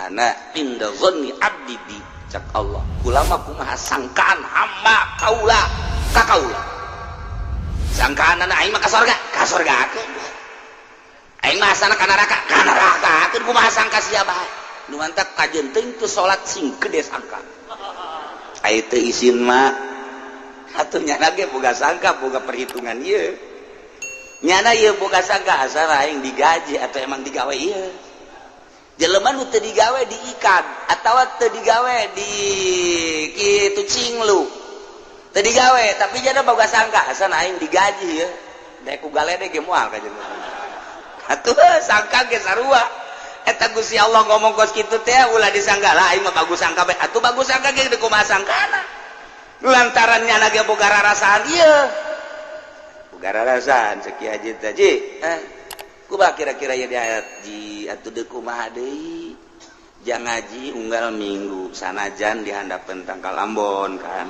Ana inda zanni abdi bi cak Allah. Kulama kumaha sangkaan hamba kaula ka kaula. Sangkaan aing mah ka sorga, ka sorgakeun. Aing mah asana ka neraka, ka nerakakeun kumaha sangka sia bae. Nu mantak kajeun teuing teu salat sing gede sangka. Ai teu isin mah atuh nyana ge boga sangka, boga perhitungan ieu. Nyana ieu boga sangka asal aing digaji atau emang digawe ieu. Jelema nu teu digawe diikat atawa teu digawe di kitu cinglu. Teu digawe tapi jana boga sangka asal aing digaji ieu. Daek ku galede ge moal ka jelema. Atuh sangka ge sarua. Eta Gusti Allah ngomong kos kitu teh ulah disangka lah aing mah bagus sangka bae. Atuh bagus sangka ge kumaha sangkana. Lantaran nyana ge boga rarasaan ieu. Boga rarasaan cek Ki Haji teh ji. Kumaha kira-kira ieu di ayat ji atuh deuk kumaha deui. Jang ngaji unggal minggu sanajan di handapeun tangkal ambon kan.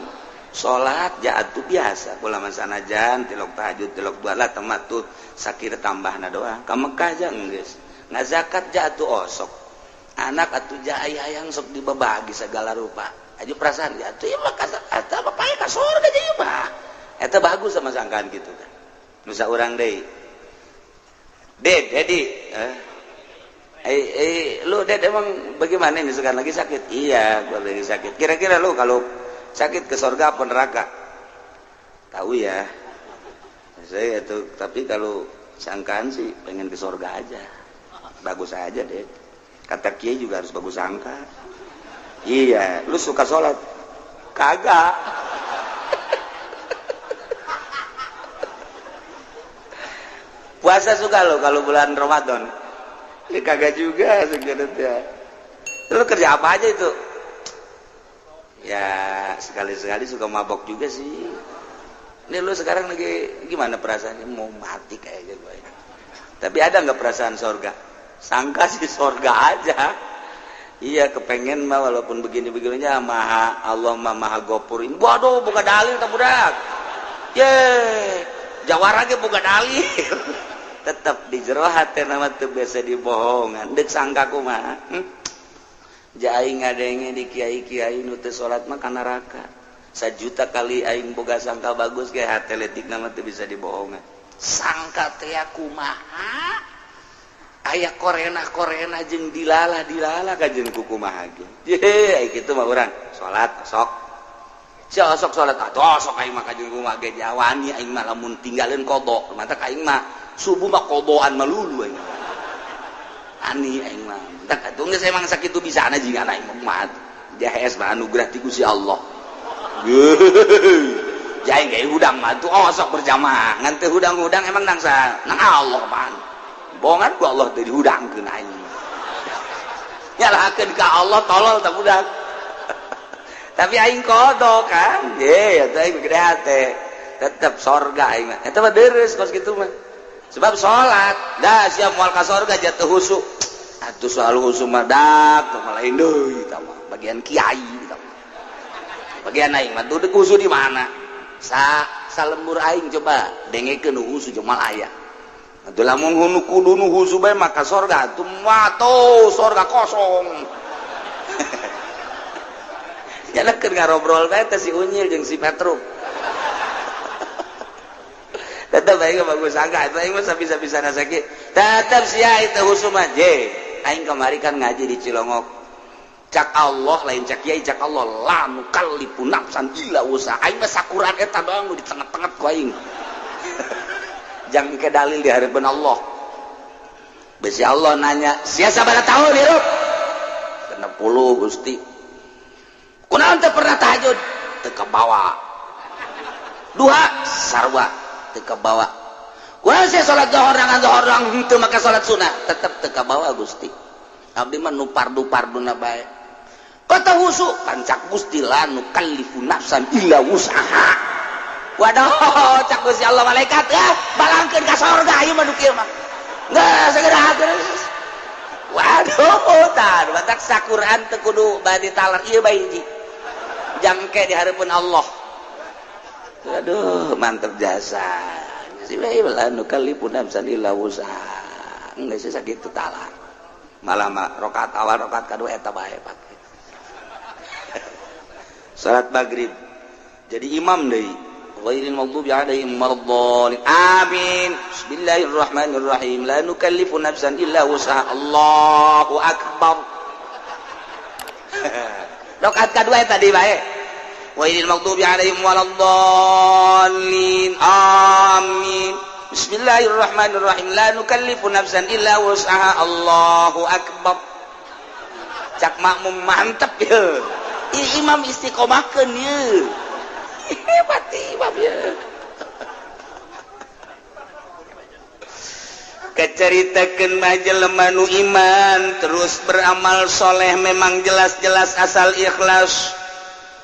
Salat ja atuh biasa kula mah sanajan tilok tahajud tilok dua lah temat tuh sakira tambahna doang. Ka Mekah ja geus. Ngazakat ja atuh osok. Anak atuh ja hayang sok dibabagi segala rupa. Aju perasaan ja atuh ieu mah eta bapaknya ka surga ja mah. Eta bagus sama sangkaan gitu kan. Nusa urang deui. Ded, Dedi, lu Ded emang bagaimana ini sekarang lagi sakit? Iya, gua lagi sakit. Kira-kira lu kalau sakit ke surga apa neraka? Tahu ya. Saya itu, tapi kalau sangkaan sih pengen ke surga aja. Bagus aja deh. Kata kiai juga harus bagus sangka. Iya, lu suka sholat? Kagak. Puasa suka lo kalau bulan Ramadan? Ya, kagak juga sebenarnya. Lu kerja apa aja itu? Ya sekali-sekali suka mabok juga sih. Ini lu sekarang lagi gimana perasaannya? Mau mati kayaknya gue. Tapi ada nggak perasaan sorga? Sangka sih sorga aja. Iya kepengen mah walaupun begini-begininya maha Allah mah maha gopur. Waduh buka dalil tak budak. Ye, jawara ge buka dalil. Tetap di jero hate nama teu biasa dibohongan. Deuk sangka kumaha? Ja aing ngadenge di kiai-kiai nu teu salat mah ka neraka. Sajuta kali aing boga sangka bagus ge hate leutik nama teu bisa dibohongan. Sangka teh kumaha? Aya korena-korena jeung dilalah-dilalah kajeun ku kumaha ge. Ye, ai kitu mah urang salat sok. Sia sok salat atuh sok aing mah kajeun kumaha ge jawani aing mah lamun tinggalin qada. Mata aing mah subuh mah qodoan melulu aing. Ani aing mah. Tak atuh geus emang sakitu bisana jigana aing mah. Jahes mah anugerah ti Gusti Allah. Jaing ge hudang mah tuh osok berjamaah. Ngan teu hudang-hudang emang nang sa nang Allah apaan. Bohongan ku Allah teu dihudangkeun aing. Nyalahkeun ka Allah tolol tah budak. Tapi aing qada kan. Ye, eta aing gede hate. Tetep sorga aing mah. Eta mah deres kos kitu mah. Sebab salat, dah siap moal ka sorga jatuh husu. Atuh soal husu mah dak, mah lain deui eta mah. Bagian kiai eta mah. Bagian aing mah tuh husu di mana? Sa salembur aing coba dengekeun husu jeung moal aya. Atuh lamun hunu kudu nu husu bae maka sorga atuh mah tuh sorga kosong. Nyana keur ngarobrol bae teh si Unyil jeung si Petruk. Tetep aing bagus sangka atuh aing mah sabisa-bisana sakit. Tetep sia itu husu mah je. Aing kamari kan ngaji di Cilongok. Cak Allah lain cak kiai cak Allah la nukallifu nafsan illa wusaha. Aing mah sakuran eta doang nu ditenget-tenget ku aing. Jangan ke dalil di hadapan Allah. Besi Allah nanya, sia sabaraha tahun hirup? 60 Gusti. Kunaon teu pernah tahajud? Teu kabawa. Duha sarua teu kabawa. Kunaon sia salat zuhur nangan zuhur doang henteu make salat sunah? Tetep teu kabawa Gusti. Abdi mah nu pardu-parduna bae. Kata husu pancak Gusti la nukallifu nafsan illa wus'aha. Waduh, cak Gusti Allah malaikat balangkeun ka sorga ieu mah nu kieu mah. Geus segera geus. Waduh, tah batak sakuran teu kudu bade talar ieu bae hiji. Jangke di hareupeun Allah. Aduh, mantep jasa. Si bae la nukallifu nafsan illa wus'aha. Geus sakitu talar. Malah mah rakaat awal rakaat kadua eta bae pake. Salat maghrib jadi imam deui. Ghairil maghdubi alaihim waladdallin. Amin. Bismillahirrahmanirrahim. La nukallifu nafsan illa wus'aha. Allahu akbar. Rakaat kadua eta deui bae. Ghairil maghdubi alaihim waladdallin. Amin. Bismillahirrahmanirrahim. La nukallifu nafsan illa wus'aha. Allahu akbar. Cak makmum mantep ye. Imam istiqomahkeun ye. Hebat imam ye. Keceritakeun mah jelema nu iman terus beramal soleh memang jelas-jelas asal ikhlas.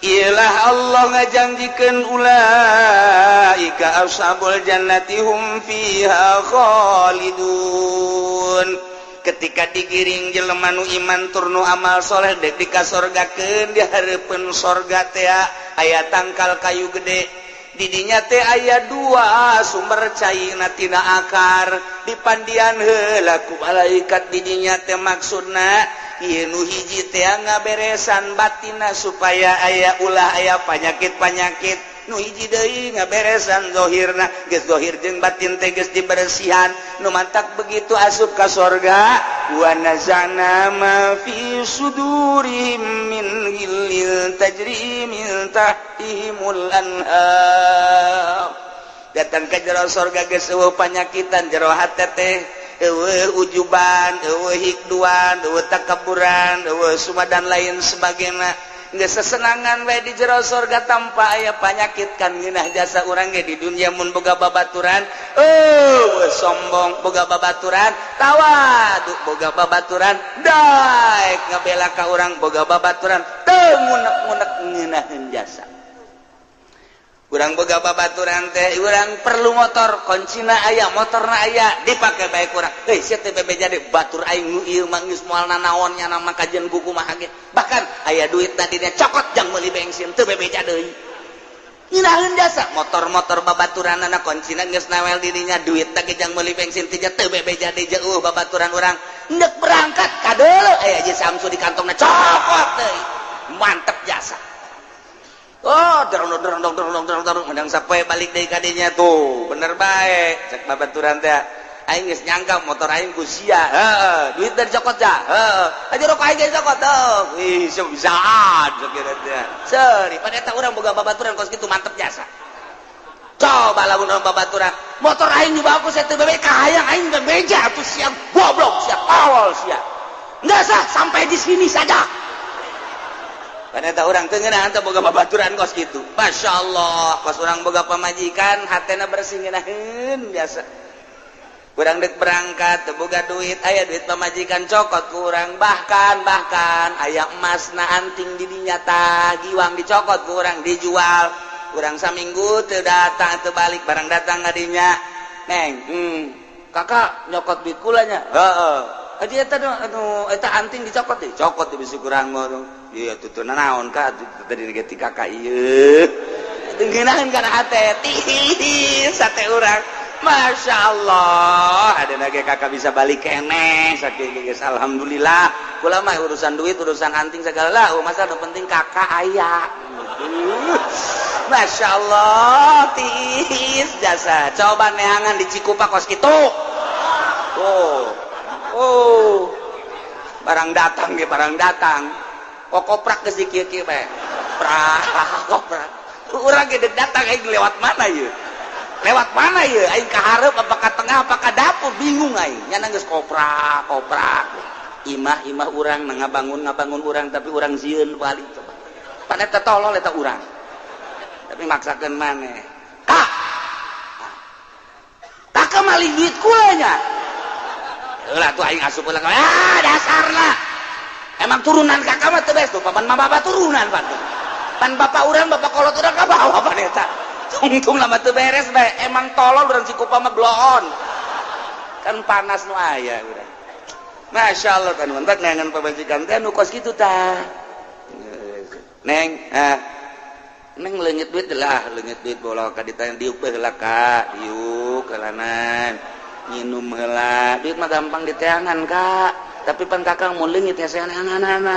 Ialah Allah ngajanjikeun ulaika ashabul jannati hum fiha khalidun. Ketika digiring jelema nu iman tur nu amal soleh dek dikasorgakeun di hareupeun sorga teh aya tangkal kayu gede. Didinya teh aya dua sumber caina tina akar dipandian heula ku malaikat didinya teh maksudna ieu nu hiji teh ngaberesan batinna supaya aya ulah aya panyakit-panyakit. Nu hiji deui ngaberesan zahirna geus zahir jeung batin teh geus dibersihan. Nu mantak begitu asup ka sorga wa nazana ma fi sudurihim min ghillin tajri min tahtihimul anhar. Datang ka jero sorga geus eueuh panyakitan jero hate teh eueuh ujuban, eueuh hikduan, eueuh takaburan, eueuh suma dan lain sebagainya. Geus sesenangan we di jero sorga tanpa aya panyakit kan ngeunah jasa urang ge di dunia mun boga babaturan eueuh sombong boga babaturan tawadu boga babaturan daek ngabela ka urang boga babaturan teu ngunek-ngunek ngeunaheun jasa. Urang boga babaturan teh urang perlu motor kuncina aya motorna aya dipake bae kurang heuy sia teh bebeja deui batur aing nu ieu mah geus moal nanaon nya nama kajian kuku mah ge bahkan aya duit tadinya cokot jang meuli bensin teu bebeja deui ngeunaheun jasa motor-motor babaturanana kuncina geus nawel dirinya duit teh jang meuli bensin teh teu bebeja deui jeuh babaturan urang endek berangkat kadeuleu aya Haji Samsu di kantongna cokot deui mantep jasa. Oh, dorong dorong dorong dorong dorong dorong menang sapoe balik deui ka dinya tuh. Bener bae cek babaturan teh. Aing geus nyangka motor aing ku sia. Heeh, duit dari cokot ja. Heeh. Aja rokok aing ge cokot tuh. Ih, bisaan sakira teh. Seuri, pada eta urang boga babaturan kos kitu mantep jasa. Coba lamun urang babaturan, motor aing dibawa ku sia teu bebe kahayang aing bebeja atuh sia goblok sia tolol sia. Enggak sah sampai di sini saja. Karena tak orang teu ngeunah teh boga babaturan kos kitu. Masya Allah, kos urang boga pamajikan hatena bersih ngeunaheun biasa. Urang deuk berangkat teu boga duit, aya duit pamajikan cokot ku urang, bahkan aya emasna anting di dinya tah, giwang dicokot ku urang dijual. Urang saminggu teu datang teu balik, barang datang ka dinya. Neng, kakak nyokot duit kula nya. Heeh. Haji eta anu eta anting dicokot deui, cokot di bisi kurang mah. Iya tutur naon ka tadi ge ti kakak ieu. Teu ngeunaheun kana hate tiis sate urang. Masya Allah, ada lagi kakak bisa balik keneh saking geus alhamdulillah. Kula mah urusan duit, urusan anting segala lah, masalah nu penting kakak aya. Masya Allah, tiis jasa. Coba neangan di Cikupa kos kitu. Oh. Oh. Barang datang ge barang datang. Kokoprak geus dikieu-kieu bae. Prak, koprak. Urang ge datang aing lewat mana ieu? Lewat mana ieu? Aing ka hareup apa ka tengah apa ka dapur bingung aing. Nyana geus koprak, koprak. Imah-imah urang ngabangun-ngabangun urang tapi urang sieun balik coba. Pan eta tolol eta urang. Tapi maksakeun maneh. Kak. Kakak maling duit kula nya. Heula tuh aing asup heula. Ah, dasarna. Emang turunan kakak mah teu beres tuh, papan mah bapak turunan pan. Pan bapak urang, bapak kolot urang ka bawa pan eta. Tungtung lama teu beres bae, emang tolol urang Cikupa mah bloon. Kan panas nu aya urang. Masya Allah kan mentak neangan pamajikan teh nu kos kitu tah. Neng, ah. Neng leungit duit lah, leungit duit bola ka ditanya diuk bae heula ka, diuk heulanan. Nginum heula, duit mah gampang diteangan kak. Tapi pan kakak mau leungit hese anak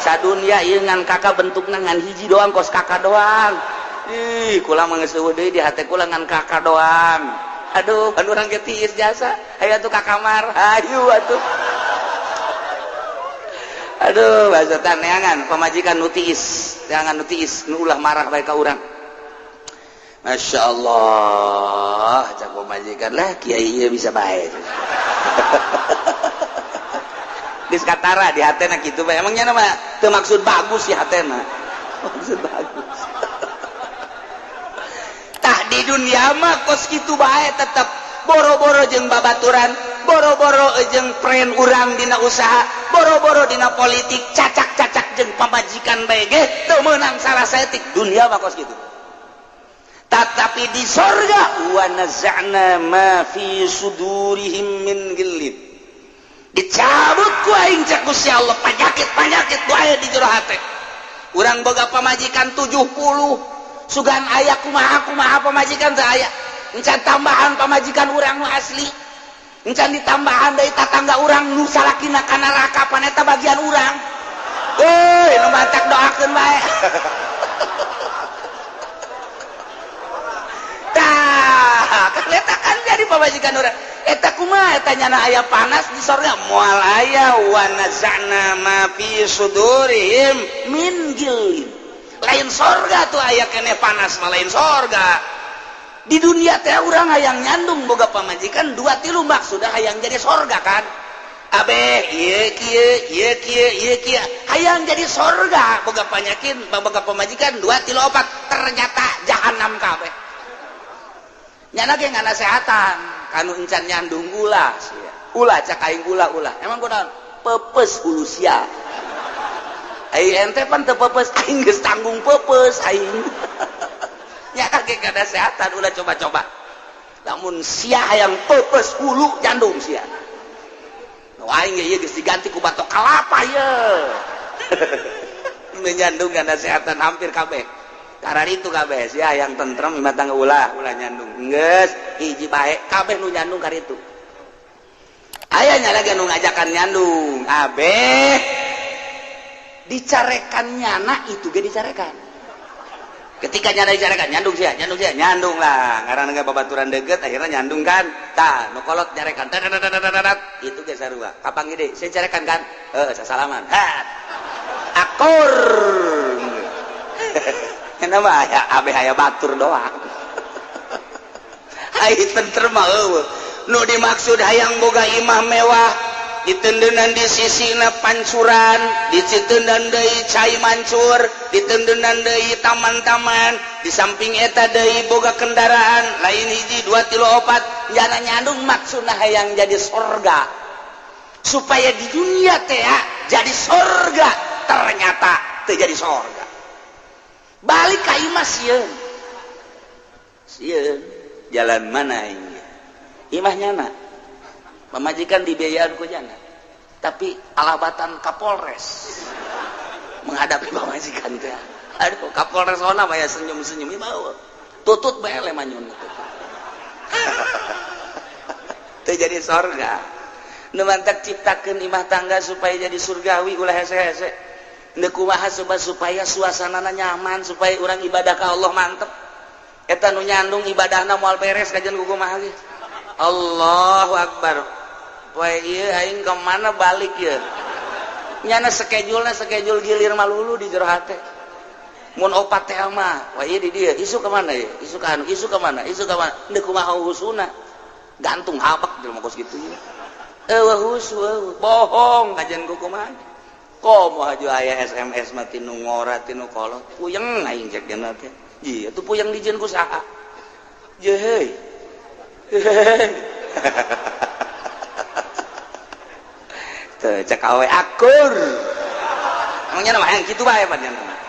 sadunya ieu ngan kakak bentukna ngan hiji doang, kos kakak doang. Ih, kula mah geus euweuh deui di hate kula ngan kakak doang. Aduh, kan urang ge tiis jasa. Hayu atuh ka kamar, hayu atuh. Aduh, bahasa neangan pamajikan nu tiis, neangan nu tiis, nu ulah marah bae ka urang. Masya Allah, cak pamajikan lah, kiai ieu bisa bae. Geus katara di hatena kitu bae. Emangnya nama teu maksud bagus ya hatena. Maksud bagus. Tah, di dunia mah kos kitu bae tetep boro-boro jeung babaturan, boro-boro jeung friend urang dina usaha, boro-boro dina politik, cacak-cacak jeung pamajikan bae ge teu meunang salah saeutik, dunia mah kos kitu. Tetapi di sorga, wa naza'na ma fi sudurihim min ghillin, dicabut ku aing, cek Gusti Allah, penyakit-penyakit ku aya di jero hate. Urang boga pamajikan 70, sugan aya kumaha kumaha pamajikan teu aya. Encan tambahan pamajikan urang nu asli, encan ditambahan dari tatangga urang nu salakina ka neraka, pan eta bagian urang. Euy, nu mantak doakeun bae. Tah, kan eta kan jadi pamajikan urang. Eta kumaha eta nyana aya panas di sorga? Moal aya. Wa naza'na ma fi sudurihim min ghillin. Lain sorga tuh aya keneh panas mah, lain sorga. Di dunia teh urang hayang nyandung boga pamajikan dua tilu, maksudna hayang jadi sorga kan. Abeh ieu kieu, ieu kieu, ieu kieu, hayang jadi sorga, boga panyakin, boga pamajikan dua tilu opat, ternyata jahanam kabeh. Nyana ge nganasehatan kanu encan nyandung, ulah sia, ulah, cak aing, ulah, ulah. Emang kunaon? Pepes hulu sia. Ai ente pan teu pepes, aing geus tanggung pepes aing. Nya ge nganasehatan ulah coba-coba. Lamun sia hayang pepes hulu, nyandung sia. Nu aing ge ieu geus diganti ku batok kalapa ye. Nu nyandung nganasehatan hampir kabeh. Karena itu kabeh sia yang tentrem imah tangga, ulah, ulah nyandung. Geus hiji bae kabeh nu nyandung karitu. Aya nya lagi nu ngajakan nyandung. Abeh dicarekan nyana itu ge dicarekan. Ketika nyana dicarekan, nyandung sia, nyandung sia, nyandung lah. Ngaranna ge babaturan deukeut, akhirnya nyandung kan. Tah, nu kolot nyarekan. Tat, itu ge sarua. Kapan gede, saya carekan kan? Heuh, sasalaman. Ha. Akur. Nya mah aya abeh aya batur doang. Ai tentrem mah euweuh. Nu dimaksud hayang boga imah mewah, ditendenan di sisina pancuran, ditendenan deui cai mancur, ditendenan deui taman-taman, di samping eta deui boga kendaraan lain hiji dua tilu opat. Nyana nyandung maksudna hayang jadi sorga, supaya di dunia teh jadi sorga, ternyata teu jadi sorga. Balik ka imah sieun, sieun jalan mana ini imah nyana, pamajikan dibiayaan ku nyana, tapi alabatan Kapolres menghadapi pamajikan teh. Aduh, Kapolres ona mah ya senyum-senyum, bawa tutut bae le manyun teu jadi sorga. Nu mantak ciptakeun imah tangga supaya jadi surgawi, ulah hese-hese. Ndek kumaha supaya suasanana nyaman, supaya urang ibadah ka Allah mantep. Eta nu nyandung ibadahna moal beres kajian ku kumaha ge. Allahu Akbar. Poe ieu aing ka mana balik ieu? Nyana schedule-na schedule gilir malulu di jero hate. Mun opat teh mah, wah ieu di dieu, isu ka mana ieu? Isu ka anu, isu ka mana? Isu ka mana? Ndek kumaha husuna? Gantung habak jelema kos kitu ieu. Eueuh husu, eueuh bohong kajian ku kumaha. Komo haju aya SMS mah tinu ngora tinu kolot. Puyeng aing cek dina teh. Ieu tuh puyeng dijieun ku saha? Ye heuy. Teu cek awe akur. Emangnya nama yang kitu bae pan nya mah.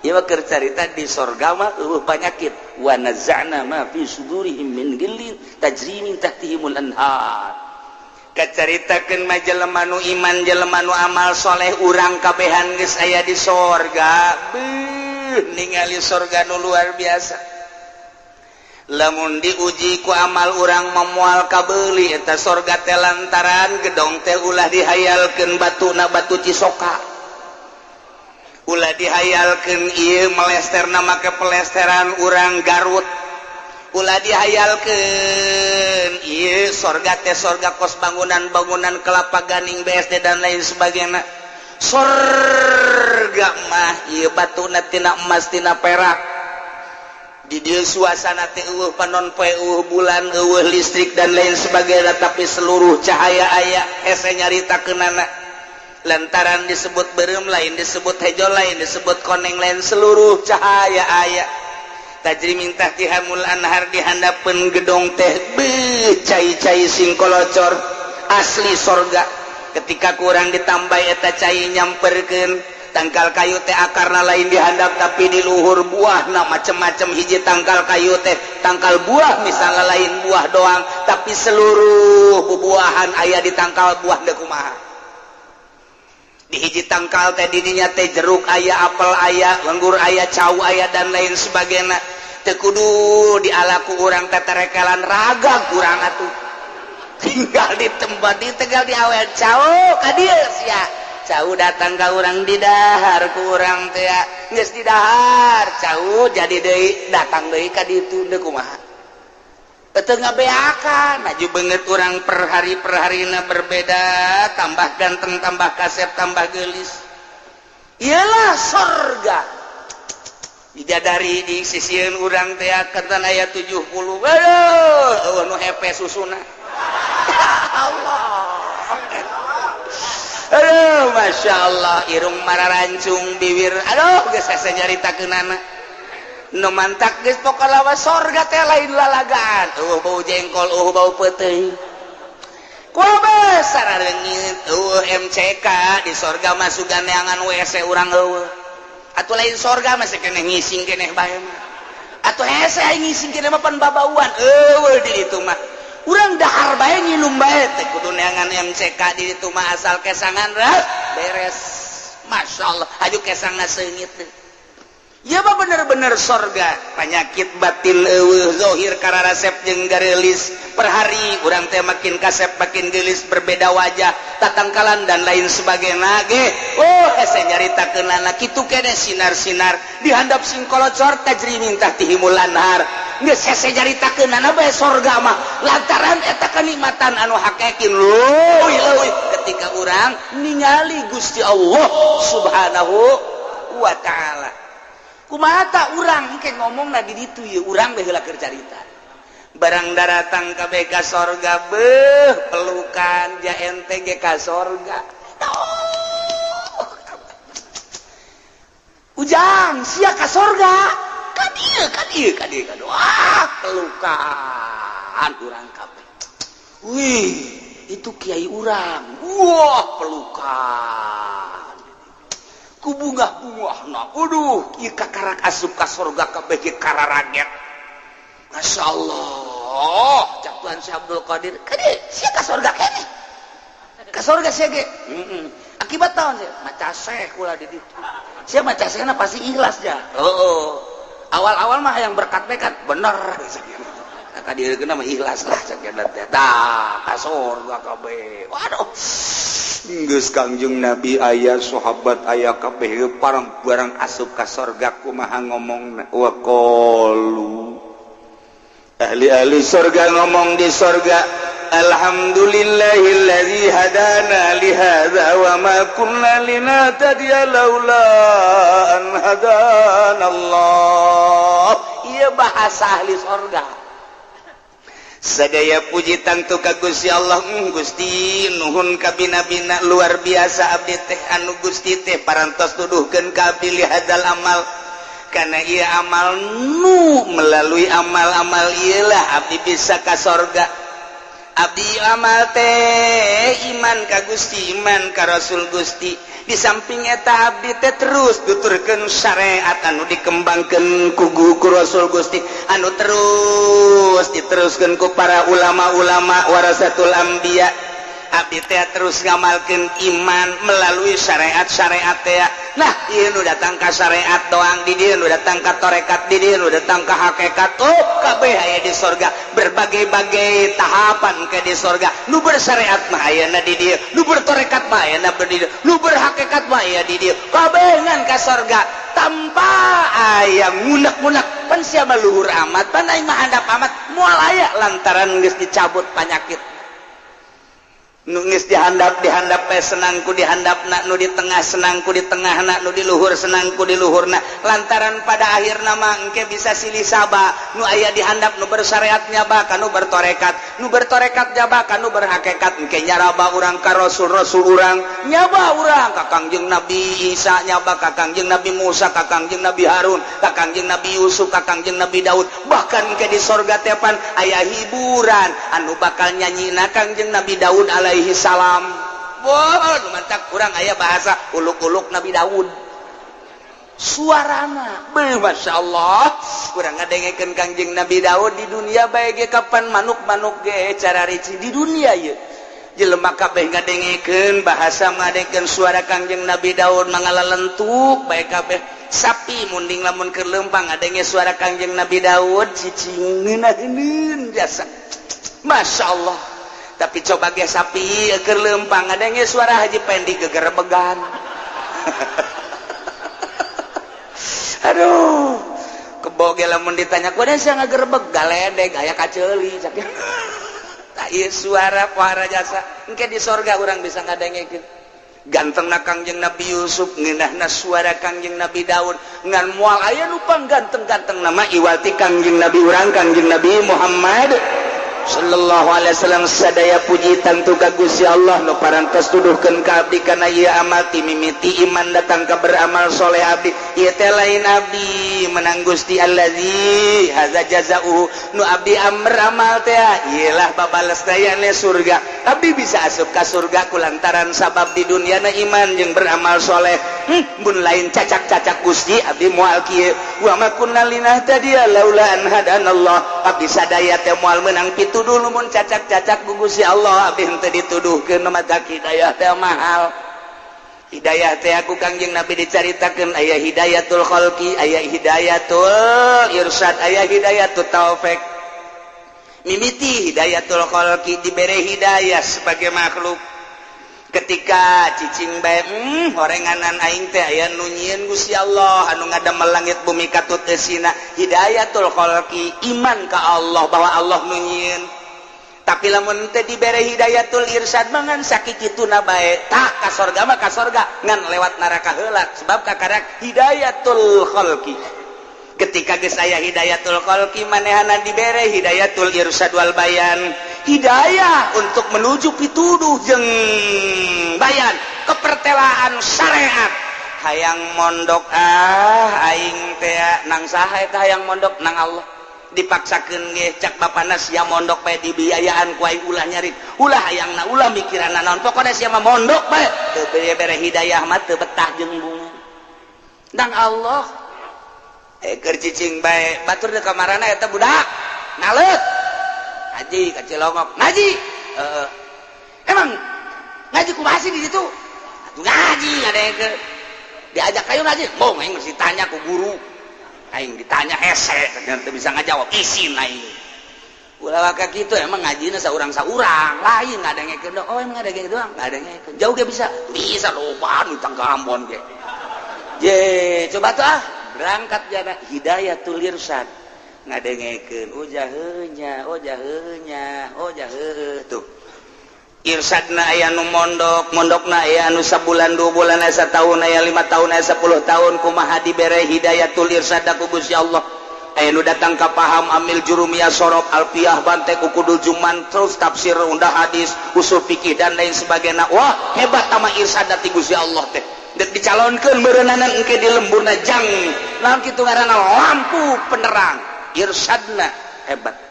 Ieu mah keur carita di sorga mah eueuh panyakit. Wa naza'na ma fi sudurihim min ghillin tajri min tahtihimul anhar. Kacaritakeun mah jelema nu iman, jelema nu amal soleh, urang kabehan geus aya di sorga. Beuh, ningali sorga nu luar biasa. Lamun diuji ku amal urang memual kabeuli eta sorga teh lantaran gedong teh ulah dihayalkeun batuna batu cisoka, ulah dihayalkeun ieu melesterna make pelesteran urang Garut, ulah dihayalkeun ieu sorga teh sorga kos bangunan-bangunan kelapa ganing BSD dan lain sebagainya. Sorga mah ieu batuna tina emas, tina perak. Di dieu suasana teh eueuh panon poe, eueuh bulan, eueuh listrik dan lain sebagainya, tapi seluruh cahaya aya. Hese nyaritakeunana lantaran disebut beureum lain, disebut hejo lain, disebut koneng lain, seluruh cahaya aya. Tajri min tahtihamul anhar, di handapeun gedong teh beuh cai-cai singkolocor asli sorga. Ketika kurang ditambah eta cai nyamperkeun tangkal kayu teh akarna lain dihandap tapi di luhur, buahna macem-macem. Hiji tangkal kayu teh tangkal buah misalnya lain buah doang, tapi seluruh bubuahan aya di tangkal buah. Deuk kumaha di hiji tangkal teh didinya teh jeruk aya, apel aya, anggur aya, cau aya dan lain sebagainya. Teu kudu dialaku urang teterekelan raga kurang atuh, tinggal di tempat di tinggal diawet cau ka dieu sia. Cau datang ka urang, didahar ku urang teh. Geus didahar cau, jadi deui datang deui ka ditu. Deuk kumaha teu ngabeakan maju beungeut urang per hari per harina berbeda, tambah ganteng, tambah kasep, tambah geulis. Iyalah sorga. Bidadari di sisieun urang teh katan aya 70. Aduh, eueuh nu hepe susuna. Allah. Aduh, Masya Allah, irung mararancung, bibir, aduh, geus hese nyaritakeunana. Nu mantak geus pokona mah sorga teh lain lalagaan. Eueuh bau jengkol, eueuh bau peuteuy. Kumaha sarareungit, eueuh MCK di sorga mah sugan neangan WC urang eueuh. Atuh lain sorga masih keneh ngising keneh bae mah. Atuh hese aing ngising keneh mah pan babauan, eueuh di ditu mah. Urang dahar bae, nginum bae, teh kudu neangan MCK di ditu mah, asal kesangan beres. Masya Allah, aju kesangna seungit teh. Ya mah bener-bener sorga, penyakit batin eueuh, zohir kararasep jeung gareulis. Per hari urang teh makin kasep, makin geulis, berbeda wajah, tatangkalan dan lain sebagainya ge. Oh, hese nyaritakeunana kitu kene sinar-sinar di handap singkolocor tajri min tahtihimul anhar. Geus hese nyaritakeunana bae sorga mah lantaran eta kenikmatan anu hakikin leuwih leuwih ketika urang ningali Gusti Allah Subhanahu wa taala. Kumaha ta urang engke ngomongna di ditu ieu urang bae heula keur carita. Barang daratang kabeh ka sorga, beuh pelukan ja ente ge ka sorga. Oh. Ujang sia ka sorga. Ka dieu, ka dieu, ka dieu, ka dieu. Wah, pelukan urang kabeh. Wih, itu kiai urang. Wah, pelukan. Ku bungah-bungahna. Aduh, ieu kakarak asup ka sorga kabeh ge kararaget. Masya Allah, cak Tuhan Syekh Abdul Qadir, kade sia ka sorga keneh. Ka sorga sia ge. Heeh. Akibat tahun sia maca syekh ulah di ditu. Sia maca syekhna pasti ikhlas ja. Heeh. Awal-awal mah yang berkat-berkat bener. Ka dieu mah ikhlas lah cak teh. Tah, ka sorga kabeh. Waduh. Geus Kangjeng Nabi aya, sahabat aya kabeh, parang barang asup ka sorga kumaha ngomongna? Wa qalu, ahli-ahli sorga ngomong di sorga, alhamdulillahillazi hadana li hadza wa ma kunna linahtadiya laula an hadana Allah. Ieu bahasa ahli sorga. Sadaya puji tangtu ka Gusti Allah. Gusti, nuhun kabina-bina, luar biasa abdi teh anu Gusti teh parantos tuduhkeun ka abdi li hadzal amal, karena ia amal nu melalui amal-amal iyalah abdi bisa ka sorga. Abdi amal teh iman ka Gusti, iman ka Rasul Gusti. Di samping eta abdi teh terus tuturkeun syariat anu dikembangkeun ku ku Rasul Gusti, anu terus diteruskeun ku para ulama-ulama warasatul anbiya. Abdi teh terus ngamalkeun iman melalui syariat-syariat teh. Nah, ieu nu datang ka syariat doang di dieu, nu datang ka tarekat di dieu, nu datang ka hakikat. Oh, kabeh aya di sorga, berbagai-bagai tahapan ke di sorga. Nu bersyariat mah ayana di dieu, nu bertarekat mah ayana di dieu, nu berhakikat mah aya di dieu. Kabeh ngan ka sorga tanpa aya ngunek-ngunek. Pan sia mah luhur amat, pan aing mah handap amat, moal aya lantaran geus dicabut panyakit. Nu geus dihandap dihandap bae senangku dihandapna, nu di tengah senangku di tengahna, nu di luhur senangku di luhurna. Lantaran pada akhirna mah engke bisa silih saba, nu aya dihandap nu bersyariat nyaba ka nu bertorekat, nu bertorekat nyaba ka nu berhakikat. Engke nyaraba urang ka rasul-rasul urang, nyaba urang ka Kangjeng Nabi Isa, nyaba ka Kangjeng Nabi Musa, ka Kangjeng Nabi Harun, ka Kangjeng Nabi Yusuf, ka Kangjeng Nabi Daud. Bahkan engke di sorga teh pan aya hiburan anu bakal nyanyina Kangjeng Nabi Daud alaihi salam. Wah, nu mantak kurang aya bahasa uluk-uluk Nabi Daud. Suarana, beuh, Masya Allah, kurang ngadengekeun Kangjeng Nabi Daud di dunia bae ge kapan manuk-manuk ge cara rici di dunia ieu. Jelema kabeh ngadengekeun bahasa, ngadengekeun suara Kangjeng Nabi Daud mangalalentuk bae kabeh. Sapi munding lamun keur leumpang ngadenge suara Kangjeng Nabi Daud cicing ngeunaheun jasa. Masya Allah. Tapi coba ge sapi keur leumpang ngadenge suara Haji Pendi gegerebegan. Aduh, kebo ge lamun ditanya kudu sia ngagerebeg galedeg aya kaceuli cak. Tah ieu suara pohara jasa. Engke di sorga urang bisa ngadengekeun. Gantengna Kangjeng Nabi Yusuf, ngeunahna suara Kangjeng Nabi Daud, ngan moal aya nu pangganteng-ganteng nama iwal ti Kangjeng Nabi urang Kangjeng Nabi Muhammad sallallahu alaihi wasallam. Sadaya puji tentu ka Gusti Allah nu parantos tuduhkeun ka abdi kana ieu amal ti mimiti iman datang ka beramal soleh abdi. Ieu teh lain abdi menang Gusti allazi hadza jazaa'uhu, nu abdi beramal teh ieu lah babales dayane surga. Abdi bisa asup ka surga kulantaran sabab di dunia na iman jeung beramal soleh. Mun lain cacak-cacak Gusti abdi moal kieu. Wa ma kunna linahtadiya laula an hadanallah. Abdi sadaya teh moal meunang pituduh mun cacak-cacak ku Gusti Allah. Abdi henteu dituduhkeun mata hidayah teh mahal. Hidayah teh aku Kangjeng Nabi dicaritakeun aya hidayatul khalqi, aya hidayatul irsyad, aya hidayatul taufik. Mimiti hidayatul khalqi dibere hidayah sebagai makhluk. Ketika cicing bae horenganan aing teh aya nu nyieun Gusti Allah anu ngadamel langit bumi katut eusina. Hidayatul khalqi iman ka Allah bahwa Allah nu nyieun. Tapi lamun teh dibere hidayatul irsyad mangan sakikituna bae tak ka sorga mah ka sorga ngan lewat neraka heula sebab kakarak hidayatul khalqi. Ketika geus aya hidayatul khalqi manehana dibere hidayatul irsyad wal bayan, hidayah untuk menuju pituduh jeung bayan kepertelaan syariat. Hayang mondok ah aing teh nang saha eta hayang mondok nang Allah. Dipaksakeun ge cak bapana sia mondok bae dibiayaan ku aing ulah nyarit, ulah hayangna, ulah mikiranna naon, pokona sia mah mondok bae. Teu bere hidayah mah teu betah jeung bunga nang Allah. Keur cicing bae batur deuk kamarana eta budak naleut ngaji ka Cilongok ngaji. Emang ngaji kumaha sih di situ? Atuh ngaji ngadengkeun diajak kayu ngaji, mau aing mesti tanya ku guru. Aing ditanya hese teu bisa ngajawab isin aing. Ulah waka kitu emang ngajina saurang-saurang lain ngadengekeun. Oh emang ngadengekeun doang, ngadengekeun. Jauh ge bisa. Bisa loba nu tangga Ambon ge. Je, coba tuh ah berangkat jana hidayatul irsyad. Ngadengekeun oh jaheunya, oh jaheunya, oh jaheuh tuh. Irsyadna aya nu mondok, mondokna aya nu sabulan, 2 bulan, aya satahun, aya 5 tahun, aya 10 tahun. Kumaha dibere hidayatul irsyad ku Gusti Allah. Aya nu datang ka paham amil jurumiyah sorob alfiyah bantek ukudul juman terus tafsir undah hadis usul fikih dan lain sebagainya. Wah hebat tama irsyad ti Gusti Allah teh. Dek dicalonkeun meureunana engke di lemburna jang naon kitu ngaranna lampu penerang irsyadna hebat.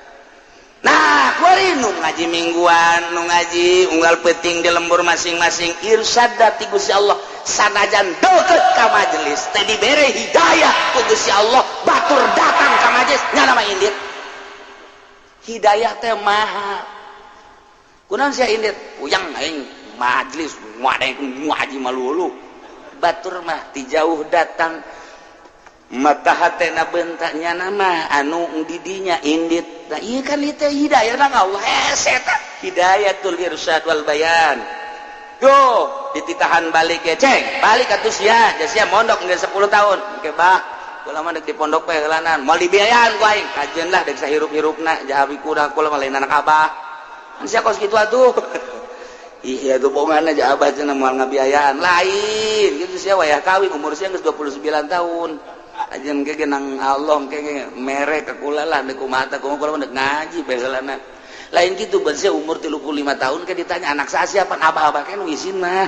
Nah, kuari nu ngaji mingguan, nu ngaji unggal peuting di lembur masing-masing irsyad ti Gusti Allah. Sanajan deukeut ka majelis teh dibere hidayah ku Gusti Allah, batur datang ka majelis nyana mah indit. Hidayah teh mahal. Kunaon sia indit? Puyang aing majelis ngadeng ngaji malulu. Batur mah ti jauh datang mata hatena bentaknya nama anu didinya indit. Nah iya kan itu hidayah nang Allah hese eta hidayatul irsyad wal bayan. Yo dititahan balik ya ceng, balik atuh sia, sia mondok geus 10 tahun. Oke bah, kula mah dek di pondok bae heulanan, moal dibiayaan ku aing. Kajeun lah dek sahirup-hirupna, jahawi kurang kula mah lain anak abah. Kan sia kos kitu atuh. Iya tuh bongan aja abah cenah moal ngabiayaan. Lain gitu sia wayah kawin umur sia geus 29 tahun. Ajen ge nang Allah ge mere ka kula lah dek kumaha tah kumaha kula mah dek ngaji bae heulana. Lain gitu ban sia umur 35 tahun ke ditanya anak saya siapa abah-abah kan isin mah.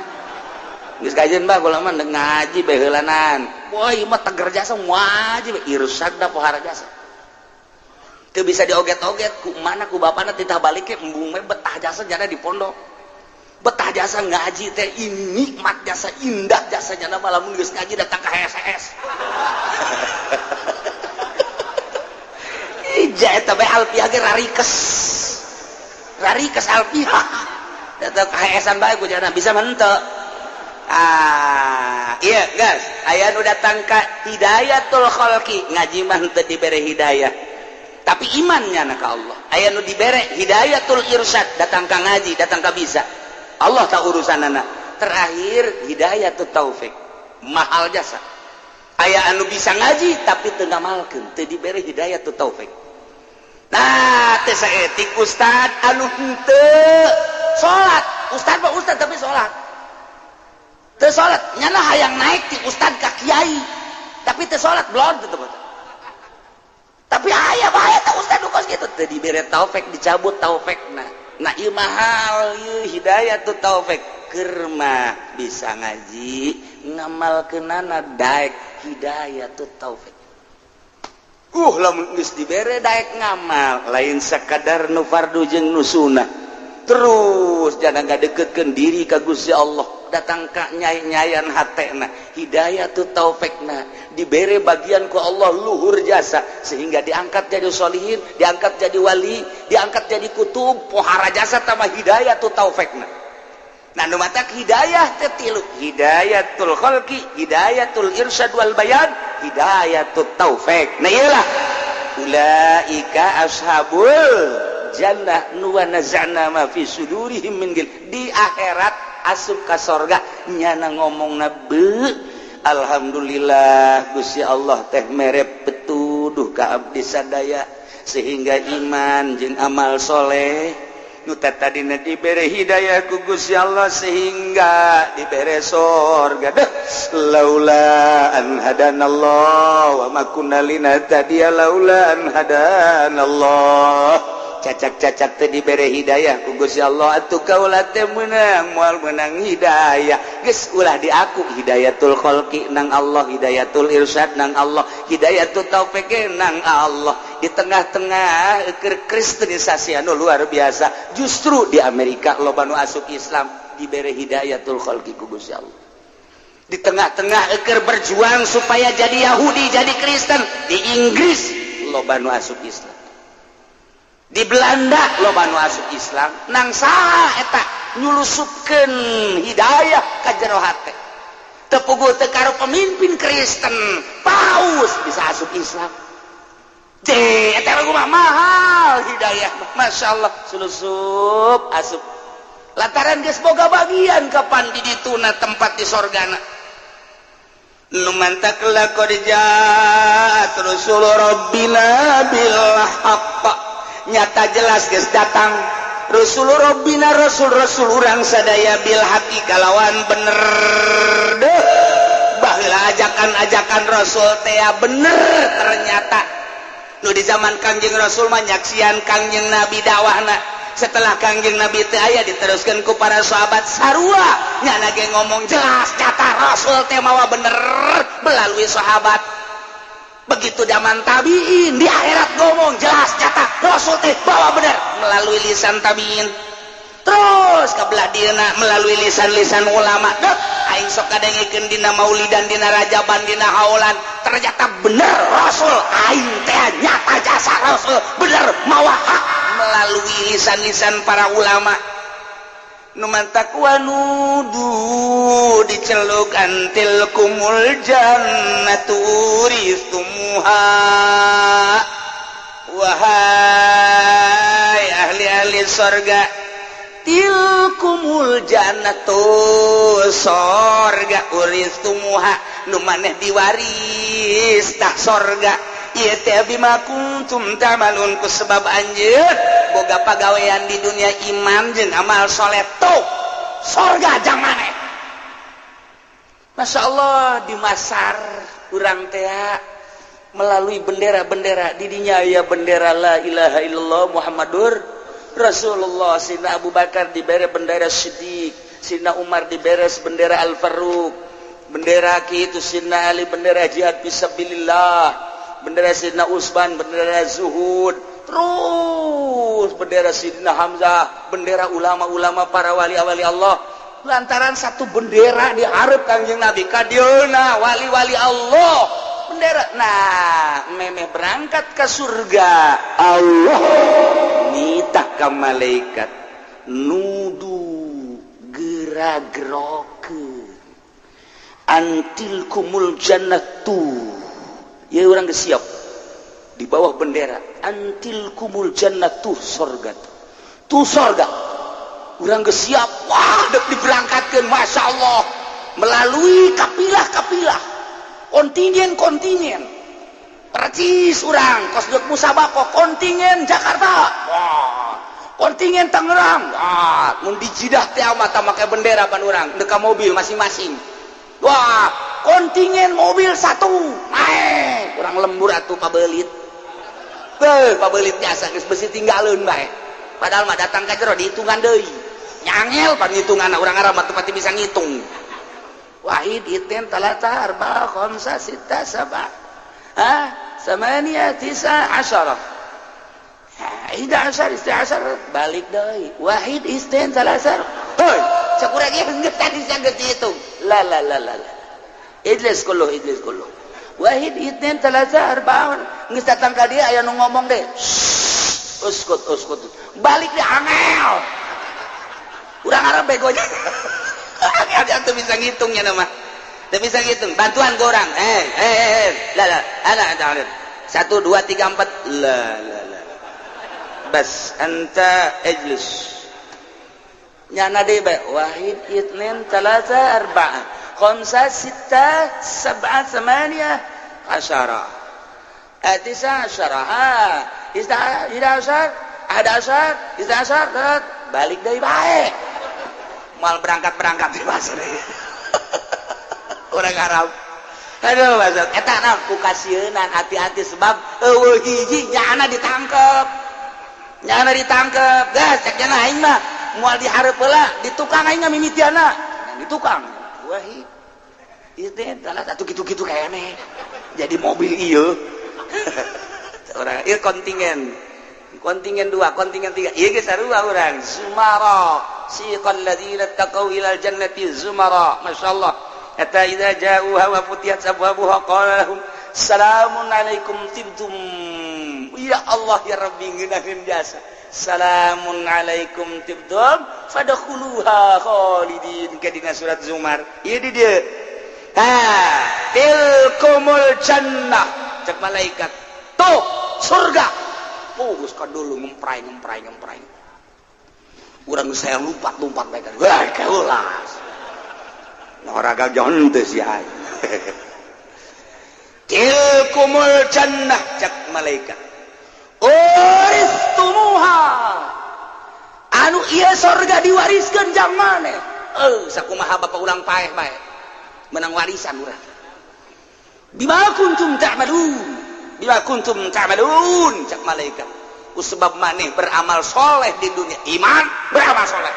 Geus kajeun bah kula mah dek ngaji bae heulanan. Wah ieu mah teger jasa ngaji bae irsyad da pohara jasa. Teu bisa dioget-oget ku mana ku bapana titah balik ke embung we betah jasa jana di pondok. Betah jasa ngaji teh nikmat jasa indah jasa jana lamun geus ngaji datang ka HSS. Ija eta bae alfiah ge rarikes. Rarikes alfiah. Datang ka HSan bae ku jana bisa mah henteu. Ah, iya guys, aya nu datang ka hidayatul khalqi, ngaji mah henteu dibere hidayah. Tapi imannya na ka Allah. Aya nu dibere hidayatul irsyad, datang ka ngaji, datang ka bisa. Allah tak urusanana. Terakhir hidayatut taufik, mahal jasa. Aya anu bisa ngaji tapi teu ngamalkeun, teu dibere hidayatut taufik. Nah, teu saetik ustad anu henteu salat. Ustad mah ustad tapi salat. Teu salat, nyana hayang naik ti ustad ka kiai. Tapi teu salat blon teu teu. Tapi aya bae teh ustad nu kos kitu teu dibere taufik, dicabut taufikna. Nah ieu mahal ieu hidayatut taufik. Keur mah bisa ngaji ngamalkeunana daek hidayatut taufik. Lamun geus dibere daek ngamal lain sakadar nu fardu jeung nu sunah. Terus jangan ngadeukeutkeun diri ka Gusti Allah, datang ka nyai-nyayan hatena hidayatut taufikna dibere bagian ku Allah luhur jasa sehingga diangkat jadi sholihin, diangkat jadi wali, diangkat jadi kutub, pohara jasa tambah hidayatut taufikna. Nah nu matak hidayah teh tilu, hidayatul khalqi, hidayatul irsyad wal bayan, hidayatut taufik. Nah iyalah ulaika ashabul jannah nu nazana ma fi sudurihim min gil. Di akhirat asup ka sorga nyana ngomongna be alhamdulillah Gusti Allah teh mere petuduh ka abdi sadaya sehingga iman jeung amal soleh nu tadina dibere hidayah ku Gusti Allah sehingga dibere sorga. Deh laula an hadanallah wa ma kunna linahtadiya laula an hadanallah. Cacak-cacak teh dibere hidayah ku Gusti Allah atuh kaula teh meunang moal meunang hidayah. Geus ulah diaku hidayatul khalqi nang Allah, hidayatul irsyad nang Allah, hidayatul taufik nang Allah. Di tengah-tengah keur kristenisasi anu luar biasa, justru di Amerika loba nu asup Islam dibere hidayatul khalqi ku Gusti Allah. Di tengah-tengah keur berjuang supaya jadi Yahudi, jadi Kristen, di Inggris loba nu asup Islam. Di Belanda loba nu asup Islam, nang saha eta nyulusupkeun hidayah ka jero hate. Teu puguh teu karo pemimpin Kristen, paus bisa asup Islam. Je, eta mah mahal hidayah, masyaallah sulusup asup. Lantaran geus boga bagian kapan di dituna tempat di sorgana. Nu mantak laqad ja'at rusul rabbina bil haqq. Nyata jelas geus datang Rasul Rabbina, Rasul-rasul urang sadaya bil haqi kalawan bener. Deh baheula ajakan-ajakan Rasul teh bener ternyata. Nu di zaman Kangjeng Rasul mah nyaksian Kangjeng Nabi dakwahna. Setelah Kangjeng Nabi teh aya diteruskeun ku para sahabat sarua nyana ge ngomong jelas nyata Rasul teh mawa bener melalui sahabat. Begitu zaman tabiin di akhirat ngomong jelas nyata Rasul teh bawa bener melalui lisan tabiin. Terus ke belah dieuna melalui lisan-lisan ulama. Deh aing sok kadengikeun dina maulidan, dina rajaban, dina haulan, ternyata bener Rasul aing teh nyata jasa Rasul bener mawa hak melalui lisan-lisan para ulama. Nu mantak wanudu diceluk an tilkumul jannatu uristumuha. Wahai ahli-ahli sorga, tilkumul jannatu sorga uristumuha nu maneh diwaris tah sorga ieu teh bima kuntum ta'malun ku sebab anjeun boga pagawean di dunia iman jeung amal soleh tuh sorga jang maneh. Masya Allah di masar urang teh melalui bendera-bendera didinya aya bendera la ilaha illallah Muhammadur Rasulullah. Sina Abu Bakar dibere bendera Siddiq, Sina Umar diberes bendera Al-Faruq, bendera kitu Sina Ali bendera jihad fisabilillah, bendera Sidna Utsman bendera zuhud, terus bendera Sidna Hamzah, bendera ulama-ulama para wali-wali Allah. Lantaran satu bendera diharap Kangjeng Nabi kadieuna wali-wali Allah bendera. Nah, memeh berangkat ke surga Allah nitah ka malaikat nudu gera-gerokeun an tilkumul jannatu. Ya orang geus siap di bawah bendera an tilkumul jannatu sorga tuh sorga urang geus siap. Wah, dek diberangkatkeun Masya Allah melalui kapilah-kapilah kontingen-kontingen percis urang kos dek musabaqah kontingen Jakarta, wah kontingen Tangerang, wah mun di Jidah teh mata make bendera pan urang dek ka mobil masing-masing. Wah kontingen mobil satu naik urang lembur atuh pabelit beuh pabelit biasa geus besi tinggaleun bae padahal mah datang ka jero dihitungan deui nyangel pan hitungan urang Arab mah teu pati bisa ngitung. Wahid itsnain talata arba khamsa sitta sab'a ha samania tisa asyara ida asyar isti asyar balik deui wahid itsnain talata. Hoi cek urang ieu geus tadi geus dihitung la la la la la ijlis kullu ijlis kullu wahid itsnain talata arba geus datang ka dieu aya nu ngomong deh uskut uskut balik deh angel urang Arab begonya angel dia tuh bisa ngitungnya nama teu bisa ngitung bantuan ke orang la la ana ana 1 2 3 4 la la la bas anta ijlis nyana deui bae wahid itsnain talata arba'a khamsa sitta sab'a thamaniya asyara tisa asyara ha ida asyar ada asyar ista asyar balik deui bae mal berangkat-berangkat di pasar orang Arab. Aduh maksud eta naon ku kasieunan hati-hati sebab eueuh hiji nyana ditangkep nyana ditangkep gas cek nyana aing mah moal dihareup heula di tukang aing mah mimitiana di tukang wahid ieu teh salah satu kitu-kitu keneh jadi mobil ieu orang ieu kontingen kontingen 2 kontingen 3 ieu geus sarua urang zumara siqal ladzina taqaw ilal jannati zumara masyaallah hatta idza ja'uha wa futiyat abwabuha qala lahum salamun alaikum tibtum. Ya Allah ya Rabbi ngeunaheun jasa salamun alaikum tibtum fadkhuluha khalidin ke dina surat Zumar ieu di dieu ha tilkumul jannah cek malaikat tuh surga. Oh geus ka dulu ngemprai ngemprai ngemprai urang saya lompat-lompat bae kan wah keulas noraga jonte si ai tilkumul jannah cek malaikat uristumuha anu ieu sorga diwariskeun jang maneh sakumaha bapak urang paeh bae menang warisan urang bima kuntum ta'malun bima kuntum ta'malun cek malaikat ku sebab maneh beramal soleh di dunia iman beramal soleh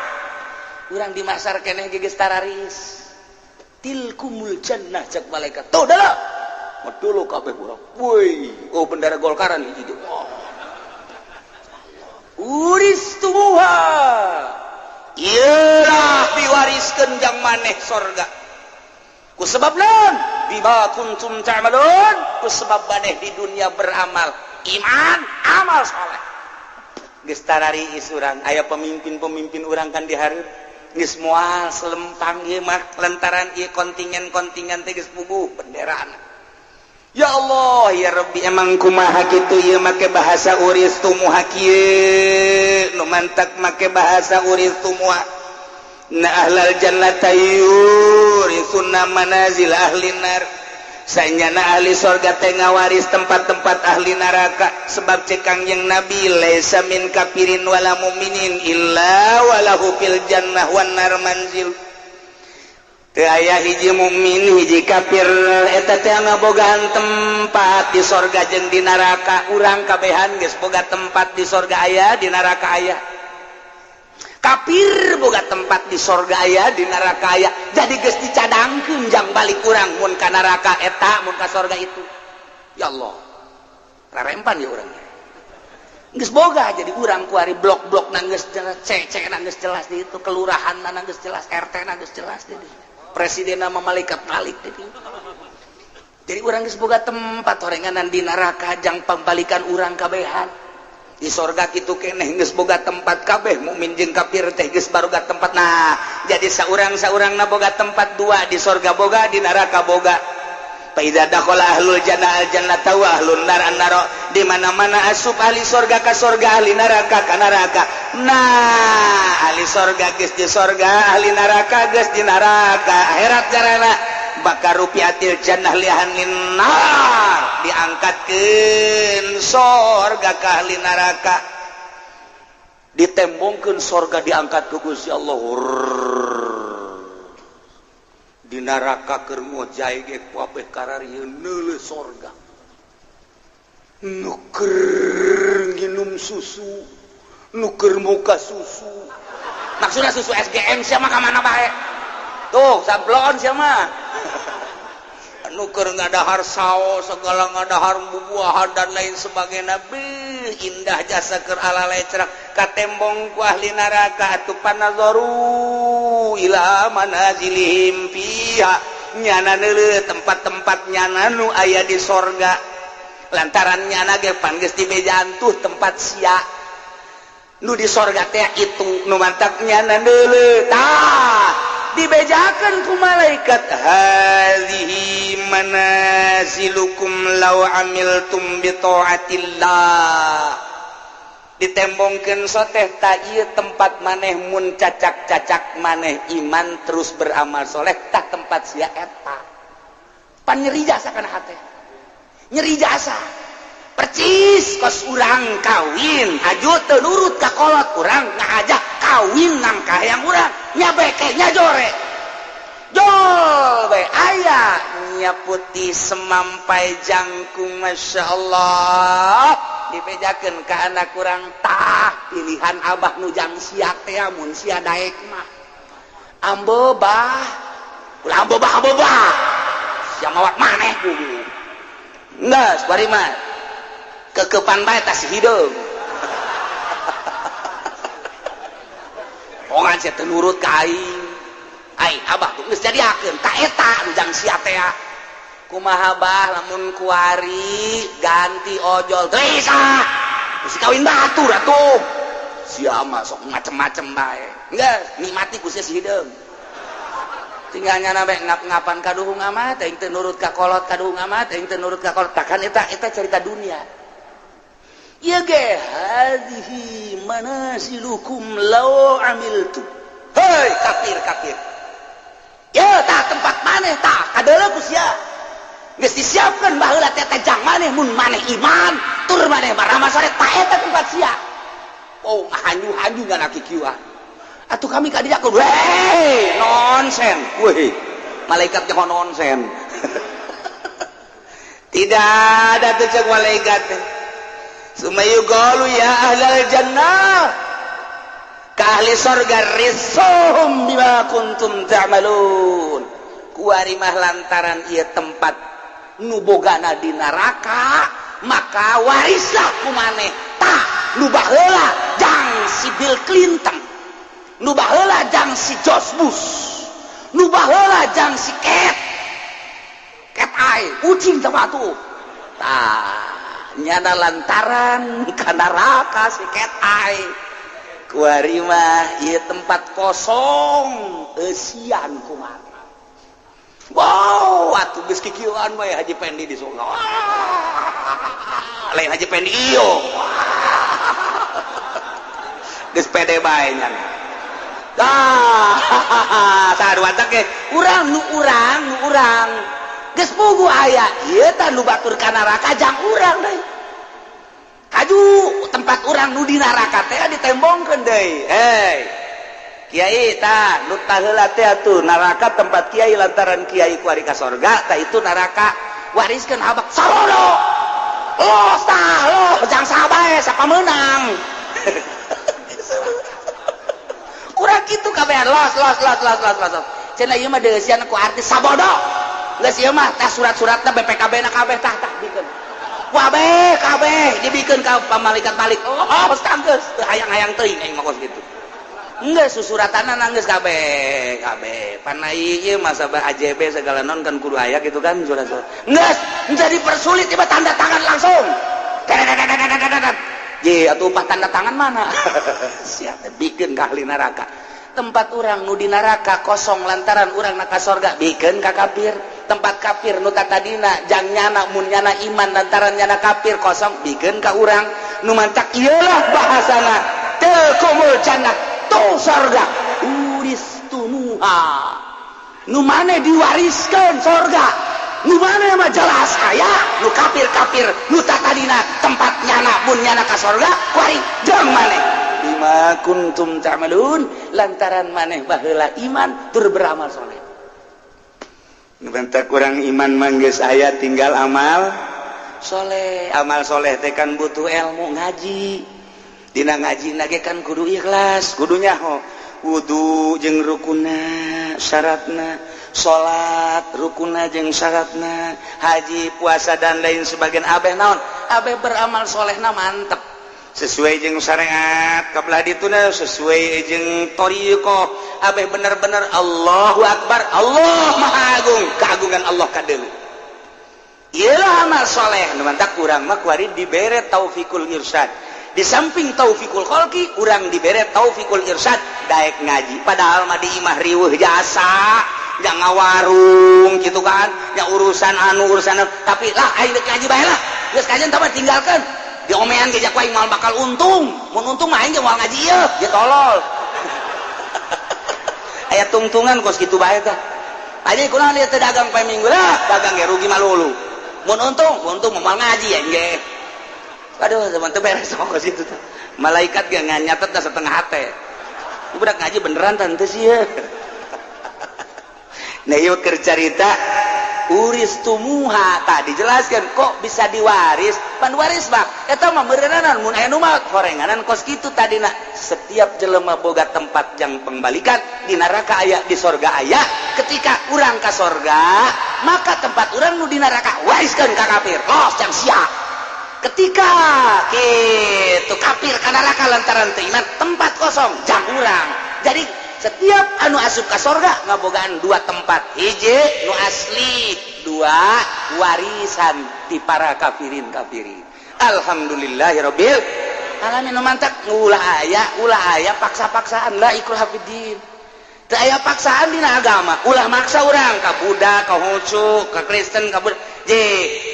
urang di masar keneh geus tararis tilkumul jannah cek malaikat tuh dah dulu kabeh urang woi oh bendera Golkaran hiji deui oh. Uristumuha ieu diwariskeun jang maneh sorga ku sebab naon bima kuntum ta'malun ku sebab maneh di dunia beramal iman amal soleh geus tarariis urang aya pemimpin-pemimpin urang kan dihareup Geus moal selempang ieu mah lantaran ieu kontingen-kontingen teh geus puguh benderana. Ya Allah ya Rabbi, emang kumaha kitu ieu make bahasa uristumuha kieu nu mantak make bahasa uristumuha. Na ahlal jannata yurisuna manazil ahli nar. Sanyana ahli sorga teh ngawaris tempat-tempat ahli neraka, sebab cek Kangjeng Nabi laisa min kafirin wala muminin illa walahu fil jannah wan nar manzil. Teu aya hiji mukmin hiji kafir eta teh ngabogaan tempat di sorga jeung di neraka. Urang kabehan geus boga tempat di sorga aya, di neraka aya. Kafir boga tempat di sorga aya, di neraka aya. Jadi geus dicadangkeun jang balik urang mun ka neraka eta, mun ka sorga itu. Ya Allah, rarempan ya urang. Geus boga jadi urang kuari blok-blok geus jelas, C-C geus jelas di itu, kelurahan geus jelas, RT geus jelas di presiden nama malaikat malik di. Jadi urang geus boga tempat horenganan di neraka jang pambalikan urang kabehan. Di sorga kitu keneh geus boga tempat kabeh, mukmin jeung kafir teh geus baroga tempat. Nah, jadi saurang-saurangna boga tempat dua, di sorga boga, di neraka boga. Fa idza dakhala ahlul jannah al jannata wa ahlun nar an nar. Di mana-mana asup ahli sorga ka sorga, ahli neraka ka neraka. Nah, ahli sorga geus di sorga, ahli neraka geus di neraka. Akhirat jarana bakal rufiatil jannah li ahlin nar, diangkatkeun sorga ka ahli neraka, ditembongkeun sorga diangkat ku Gusti Allah. Di neraka keur ngojay ge kabeh kararieun neuleuh sorga, nu keur nginum susu, nu keur muka susu, maksudnya susu SGM sia mah ka mana bae tuh sablon sia mah, nu keur ngadahar saos segala, ngadahar bubuahan dan lain sebagainya. Beuh, indah jasa keur ala lecrak katembong ku ahli neraka atuh. Panazaru ila manazilihim fiha, nyana neuleuh tempat-tempat nyana nu aya di sorga, lantaran nyana ge pan geus dibejaan tuh tempat sia nu di sorga teh itu nu mantak nyana neuleuh. Tah, dibejakeun ku malaikat, hadzihi manazilukum law amiltum bi taatillah. Ditembongkeun soteh ta ieu tempat maneh mun cacak-cacak maneh iman terus beramal soleh, tah tempat sia eta. Pan nyeri jasa kana hate, nyeri jasa percis kos urang kawin aju teu nurut ka kolot urang, ngajak kawin nang kahayang urang nyabeke nyajore jol bae aya nya putih semampai jangkung, Masya Allah. Dibejakeun ka anak urang, tah pilihan abah nu jang sia teh mun sia daek mah ambo bah ulah ambo bah, ambo bah sia mawat maneh kudu geus bari mah kekepan bae tas hideung ongan sia teu nurut ka aing, aing abah tuh geus jadiakeun ta eta nu jang sia teh. Kumaha bah lamun kuari ganti ojol teu bisa geus kawin batur atuh sia mah sok macem-macem bae geus nikmati ku sia si hideung. Tinggal nyana bae ngap-ngapan kaduhung amat aing teu nurut ka kolot, kaduhung amat aing teu nurut ka kolot. Takan eta eta cerita dunia ieu ge hadhihi manasilukum law amiltu. Hei kafir kafir ya tah tempat maneh tah kadeuleu ku sia geus disiapkeun baheula teh jang maneh mun maneh iman tur maneh baramal soleh tah eta tempat sia. Oh ngahanyu-hanyu ngana kikieuan atuh kami ka dieu weh nonsen weh malaikat nyaho nonsen. Tidak ada tuh cek malaikat. Sumayuqalu ya ahlal jannah, ka ahli sorga, risuhum bima kuntum ta'malun. Kuari mah lantaran ieu tempat nu bogana di neraka maka warislah ku maneh tah nu baheula jang si Bill Clinton, nu baheula jang si George Bush, nu baheula jang si Cat Cat Eye kucing sama tuh. Tah nyana lantaran ka neraka si Cat Eye Kuari mah ieu tempat kosong eusian kumaha. Wow, atuh geus kikieuan bae Haji Pendi di surga. Lain Haji Pendi iyo. Geus pede bae nya. Ah, tah watak ge urang nu urang nu urang. Geus pugu aya ieu tah nu batur ka neraka jang urang deui. Kaju tempat urang nu di neraka teh ditembongkeun deui. Hei. Kiai tah nu taheula teh atuh neraka tempat kiai lantaran kiai kuari ka sorga tah itu neraka wariskeun habak sarono. Los tah los jang sabae sapa meunang. Urang kitu kabehan los los los los los los. Cenah ieu mah deusian ku artis sabodo. Geus ieu mah tah surat-suratna BPKB na kabeh tah tah bikeun. Wabeh kabeh dibikeun ka malaikat balik. Oh, tah geus teu hayang-hayang teuing aing mah kos kitu. Geus susuratanna geus kabeh kabeh. Pan ieu mah sabah AJB segala non kan kudu aya gitu kan surat-surat. Geus jadi persulit tiba tanda tangan langsung. Ye atuh upah tanda tangan mana? Siapa bikin ka ahli neraka. Tempat urang nu di neraka kosong lantaran urang na ka sorga bikin ka kafir. Tempat kafir nu tadina jang nyana mun nyana iman lantaran nyana kafir kosong bikin ka urang. Nu mancak ieulah bahasana tilkumul jannah tuh sorga uristumuha. Nu mane diwariskeun sorga. Nu mana mah jelas aya nu kafir-kafir nu tadina tempat nyana mun nyana ka sorga kuari jeung maneh bima kuntum ta'malun lantaran maneh baheula iman tur beramal soleh. Nu bentak kurang iman mah geus aya tinggal amal soleh. Amal soleh teh kan butuh ilmu ngaji. Dina ngaji ge kan kudu ikhlas, kudu nyaho wudu jeung rukunna syaratna, salat rukunna jeung syaratna, haji, puasa dan lain sebagainya. Abeh naon? Abeh beramal solehna mantep sesuai jeung syariat kabelah dituna sesuai jeung thariqah. Abeh bener-bener Allahu Akbar, Allah Maha Agung, keagungan Allah kadeuleu. Iyalah amal soleh. Nu mantak urang mah kuari dibere taufikul irsyad. Di samping taufikul kholqi urang dibere taufikul irsyad daek ngaji. Padahal mah di imah riweuh jasa yang ngawarung gitu kan, yang urusan anu urusan anu. Tapi lah aing deuk ngaji bae lah. Geus kajian tah tinggalkeun. Diomean ge jak aing moal bakal untung. Mun untung mah aing ge moal ngaji ieu, ge tolol. Aya tungtungan kos kitu bae tah. Aja kunaon ieu teh dagang poe Minggu lah, dagang ge rugi malulu. Mun untung, untung moal ngaji aing ge. Aduh, teman teu beres kos kitu tah. Malaikat ge nyatet dah setengah hate. Budak ngaji beneran tante sih ya. Nah, yuk carita uristumuha tadi dijelaskan kok bisa diwaris pan waris bak eta mah meureunana mun aya nu maot horenganan kos kitu tadina. Setiap jelema boga tempat yang pembalikan di neraka aya, di sorga aya. Ketika urang ka sorga maka tempat urang nu di neraka wariskeun ka kafir los yang sia. Ketika kitu kafir ka neraka lantaran teu iman tempat kosong jang urang. Jadi setiap anu asup ka sorga ngabogaan dua tempat, hiji nu asli, dua warisan di para kafirin kafirin. Alhamdulillahirabbil alamin. Nu mantak ulah aya paksa-paksaan la ikrah fiddin. Teu aya paksaan dina agama, ulah maksa urang ka Buddha, ka Konghucu, ka Kristen, ka Buddha. Je,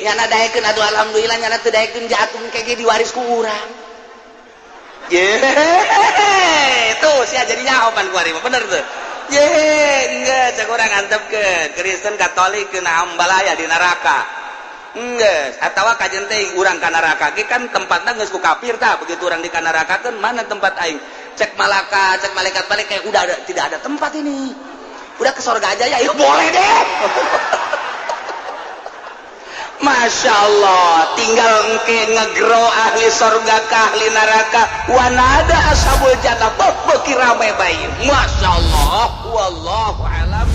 nyana daekeun atuh alhamdulillah, nyana teu daekeun jatuh kege diwaris ku urang. Ye, tuh sia jadi nyaho pan kuari mah bener tuh. Ye, enggak cek urang antepkeun Kristen Katolik kena ambalaya di neraka. Enggeus, atawa kajen teh urang ka neraka ge kan tempatna geus ku kafir tah. Begitu urang di ka neraka kan mana tempat aing? Cek malaka, cek malaikat balik kayak udah ada, tidak ada tempat ini. Udah ke surga aja ya, ya boleh deh. Masya Allah, tinggal engke ngegro ahli surga ke ahli neraka. Wanada ashabul jannah, beuki rame bae. Masya Allah, wallahu alam.